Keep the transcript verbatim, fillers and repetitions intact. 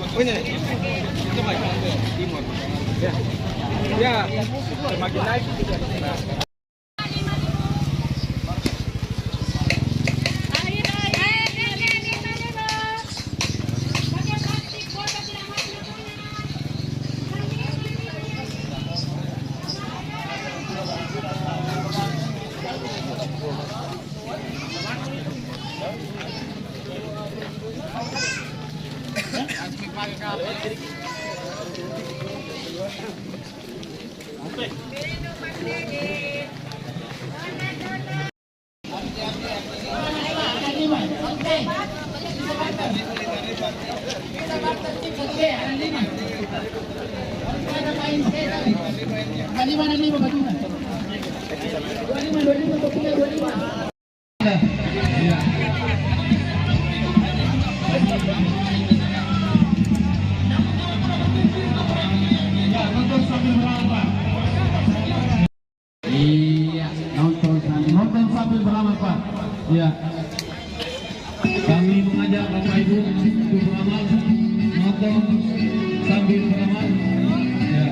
Oh, ini. Coba. Timur. Ya. Ya. Semakin naik. Iya, nonton sambil, nonton sambil berlama, Pak. Iya. Kami mengajak Bapak Ibu untuk berlama, nonton sambil berlama. Iya.